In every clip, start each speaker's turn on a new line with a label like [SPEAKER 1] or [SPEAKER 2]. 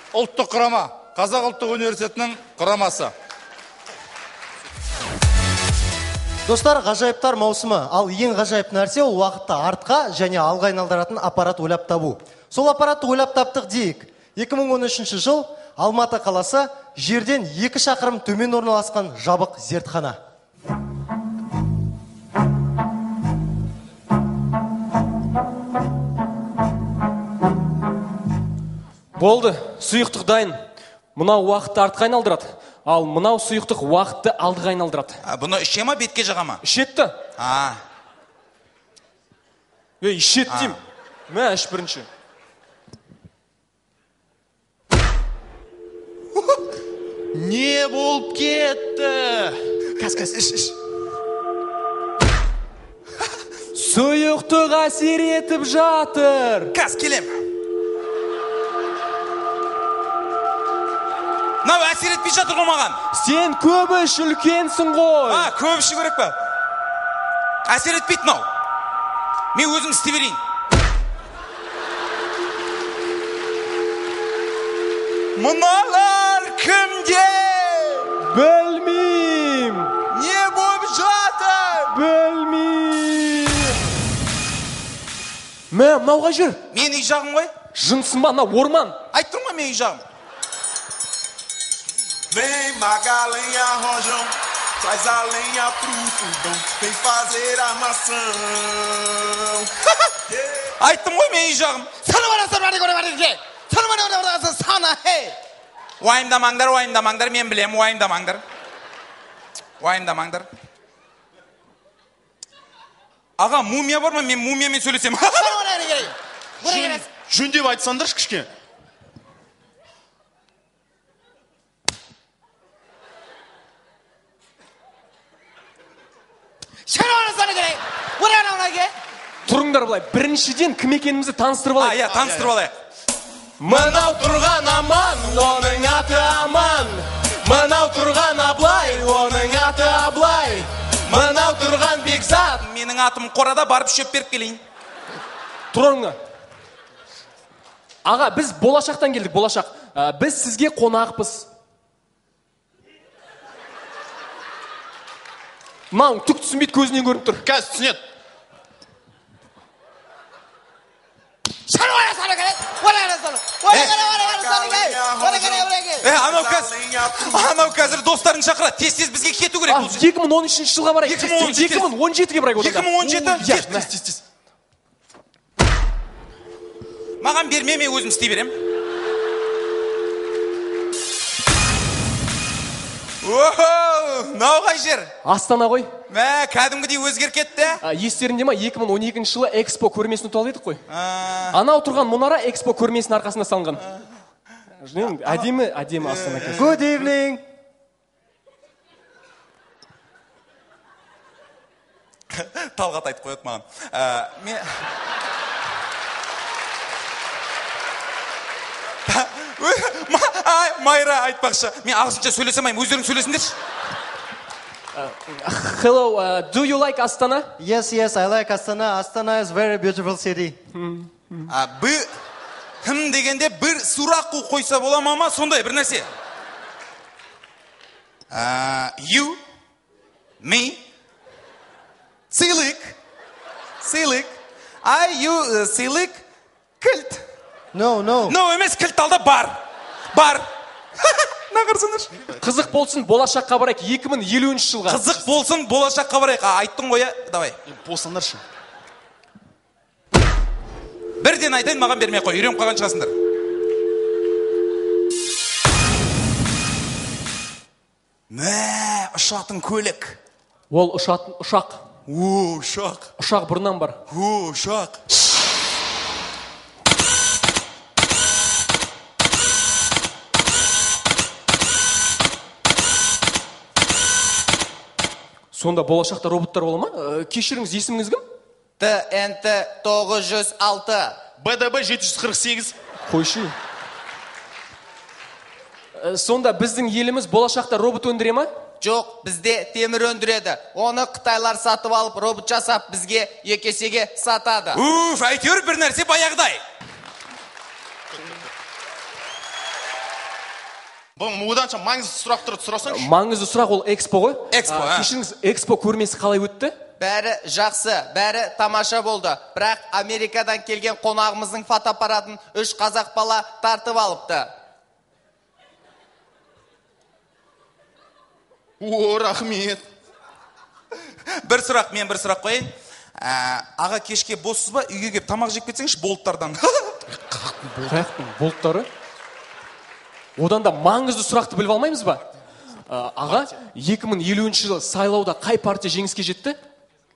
[SPEAKER 1] Ұлттық құрама, Қазақ ұлттық университетінің құрамасы.
[SPEAKER 2] Достар, ғажайыптар маусымы. Ал ең ғажайып нәрсе ол уақытты артқа және алға айналдыратын аппарат ойлап табу. Сол аппаратты ойлап таптық дейік. 2013 жыл, Алматы қаласы, жерден 2 шақырым төмен орналасқан жабық зертхана.
[SPEAKER 3] Болды, сұйықтық дайын. Мынау уақытты артқа айналдырады, ал мынау сұйықтық уақытты алдыға айналдырады.
[SPEAKER 4] Бұны іше ма, бетке жаға ма?
[SPEAKER 3] Ішетті. Ей, ішет деймін. Мә, іш бірінші.
[SPEAKER 5] Не болып кетті?
[SPEAKER 4] Кәс, кәс, іш, іш.
[SPEAKER 3] Сұйықтық әсер етіп жатыр.
[SPEAKER 4] Кәс, келем. Мынау әсер етпей жатыр ғой маған.
[SPEAKER 3] Сен көп іш, үлкенсің ғой.
[SPEAKER 4] Көп ішу керек пе? Әсер етпейді мынау. Мен өзім істей берейін. Мыналар кімде?
[SPEAKER 3] Білмеймін.
[SPEAKER 4] Не болып жатыр?
[SPEAKER 3] Білмеймін. Мә, мынау қай жер?
[SPEAKER 4] Мен үй жағым ғой.
[SPEAKER 3] Жынсың ба, мынау орман.
[SPEAKER 4] Айттым ғой, мен үй жағым.
[SPEAKER 6] Vem maga lenha, rojão, traz a lenha pro fogão, vem fazer armação.
[SPEAKER 4] Айттым ғой, мен үй жағым. Уайымдамаңдар, уайымдамаңдар, мен білем, уайымдамаңдар. Уайымдамаңдар. Аға, мумия бар ма? Мен мумиямен сөйлесем.
[SPEAKER 5] Жөндеп айтсаңдаршы кішкене.
[SPEAKER 3] Тұрыңдар былай, біріншіден кім екенімізді таныстырып алайық.
[SPEAKER 4] Иә, таныстырып алайық.
[SPEAKER 3] Мынау тұрған Аман, оның аты Аман. Мынау тұрған Абылай, оның аты Абылай. Мынау тұрған Бекзат.
[SPEAKER 4] Менің атым Қорада, барып шөп беріп келейін.
[SPEAKER 3] Тұрыңдар. Аға, біз болашақтан келдік, болашақ. Біз сізге қонақпыз. Мынау түк түсінбейді, көзінен көрініп тұр.
[SPEAKER 5] Қазір түсінеді.
[SPEAKER 4] Анау қазір достарын шақырады. Тез-тез бізге кету керек.
[SPEAKER 3] 2013 жылға барайық. 2017-ге барайық.
[SPEAKER 4] 2017? Тез-тез. Маған берме, мен өзім істей берем. Мынау қай жер?
[SPEAKER 3] Астана ғой.
[SPEAKER 4] Мә, кәдімгідей өзгеріп кетті.
[SPEAKER 3] Естеріңде ма, 2012 жылы Экспо көрмесін ұтып алып едік қой. Анау тұрған мұнара Экспо көрмесінің арқасында салынған. Әдемі, әдемі Астана қазір.
[SPEAKER 2] Good evening.
[SPEAKER 4] Талғат айтып қояды маған. Майра айтпақшы, мен ағылшынша сөйлесе алмаймын, өздерің сөйлесіңдерші.
[SPEAKER 3] Hello, do you like Astana?
[SPEAKER 2] Yes, yes, I like Astana. Astana is very beautiful city.
[SPEAKER 4] Хм дегенде бір сұрақ қойса бола ма, сондай бір нәрсе. You, me, сыйлық, сыйлық, I, you, сыйлық, кілт.
[SPEAKER 2] No, no.
[SPEAKER 4] No емес, кілт алда бар. Бар. Нағырсыңдаршы.
[SPEAKER 3] Қызық болсын, болашаққа барайық, 2050 жылға.
[SPEAKER 4] Қызық болсын, болашаққа барайық. Айттың ғой, давай.
[SPEAKER 5] Болсаңдаршы.
[SPEAKER 4] Бірден айтайын, маған бермей қой, үйреніп қалған шығасыңдар. Мә, ұшатын көлік.
[SPEAKER 3] Ол ұшатын ұшақ.
[SPEAKER 4] О, ұшақ.
[SPEAKER 3] Ұшақ бұрыннан бар.
[SPEAKER 4] О, ұшақ.
[SPEAKER 3] Сонда болашақта роботтар бола ма? Кешіріңіз, есіміңіз кім?
[SPEAKER 7] ТНТ 906.
[SPEAKER 5] БДБ 748.
[SPEAKER 3] Қойшы. Сонда біздің еліміз болашақта робот өндіре ма?
[SPEAKER 7] Жоқ, бізде темір өндіреді. Оны қытайлар сатып алып, робот жасап, бізге екі есеге сатады.
[SPEAKER 4] Уф, әйтеуір бір нәрсе баяғыдай.
[SPEAKER 5] Оданша маңызды сұрақтарды сұрасаңшы.
[SPEAKER 8] Маңызды сұрақ ол экспо ғой.
[SPEAKER 4] Экспо, а.
[SPEAKER 8] Кешіріңіз, экспо көрмесі қалай өтті?
[SPEAKER 7] Бәрі жақсы, бәрі тамаша болды. Бірақ Америкадан келген қонағымыздың фотоаппаратын 3 қазақ бала тартып алыпты.
[SPEAKER 5] О, рахмет.
[SPEAKER 4] Бір сұрақ, мен бір сұрақ қояйын. Аға, кешке боссыз ба? Үйге келіп тамақ жеп кетсеңші болттардан.
[SPEAKER 8] Қаяқтың болттары? Одан да маңызды сұрақты біліп алмаймыз ба? Аға, 2050 жылы сайлауда қай партия жеңіске жетті?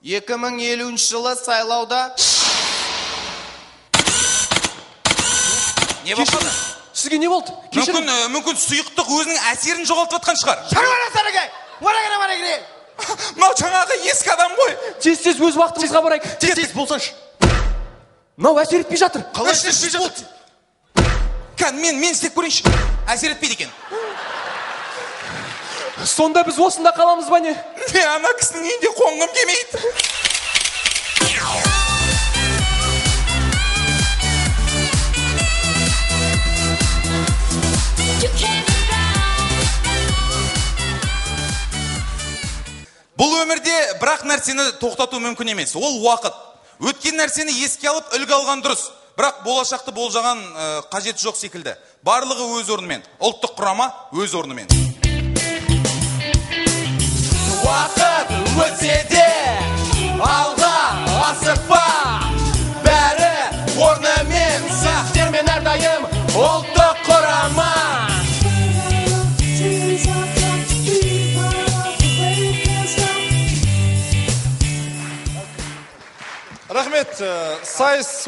[SPEAKER 7] 2050 жылы сайлауда...
[SPEAKER 4] Не болып қалды?
[SPEAKER 8] Сізге не болды?
[SPEAKER 4] Мүмкін сұйықтық өзінің әсерін жоғалтып жатқан шығар. Мынау жаңағы ескі адам ғой.
[SPEAKER 8] Тез-тез өз уақытымызға барайық.
[SPEAKER 5] Тез-тез болсаңшы.
[SPEAKER 8] Мынау әсер етпей жатыр.
[SPEAKER 5] Қалай әсер етпей жатыр?
[SPEAKER 4] Кән, мен істеп көрейінші. Әсер етпейді екен.
[SPEAKER 8] Сонда біз осында қаламыз ба не?
[SPEAKER 4] Мен ана кісінің үйінде қонғым келмейді. Бұл өмірде бірақ нәрсені тоқтату мүмкін емес. Ол уақыт. Өткен нәрсені еске алып, үлгі алған дұрыс. Бірақ болашақты болжаған қажеті жоқ секілді. Барлығы өз орнымен. Ұлттық құрама өз орнымен.
[SPEAKER 3] Уақыт өтсе де алға асықпа. Бәрі орнымен, сіздермен әрдайым ұлттық құрама.
[SPEAKER 1] Рахмет, сайыс